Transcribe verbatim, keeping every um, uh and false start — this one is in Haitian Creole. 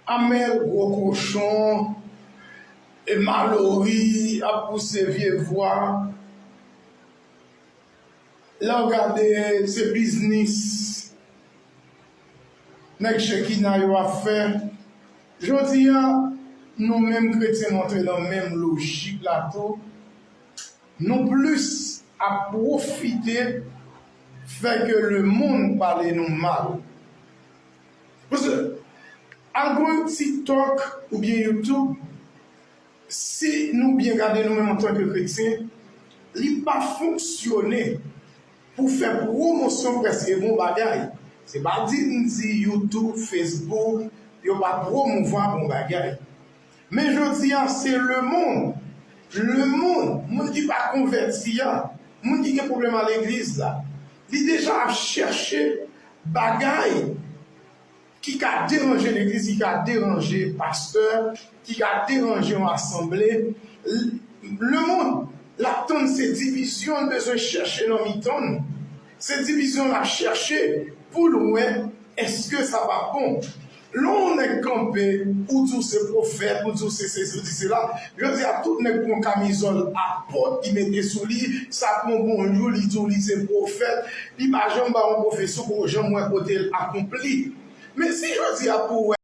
Amèl gwo kochon, e malori ap pouse vye vwa. Lè w gade, se biznis nèg Shekina yo ap fè. Jodi a, nou menm kretyen, nou antre nan menm lojik la tou. Nou plis ap pwofite fè ke lemonn pale nou mal. Paske, algoritm TikTok oubyen YouTube, si nou byen gade nou menm antanke kretyen, li pa fonksyone pou fè pwomosyon prèske bon bagay. Se pa di m di YouTube, Facebook, yo pa pwomouvwa bon bagay. Men jodi a, se lemonn. Lemonn, moun ki pa konvèti a, moun ki gen pwoblèm a legliz la, li deja ap chèche bagay ki ka deranje legliz, ki ka deranje pastè, ki ka deranje yon asanble. Lemonn, l ap tann se divizyon l bezwen chèche nan mitan nou. Se divizyon l ap chèche pou l wè èske sa p ap bon. Lè yon nèg kanpe, ou di w se pwofèt, ou di w se sesi, ou di sela. Jodi a, tout nèg pran kamizòl apot, li mete sou li, sa pran bonjou, li di w li se pwofèt. Li pa janm ba yon pwofesi, ou poko janm wè kote l akonpli. Men si jodi a pou w wè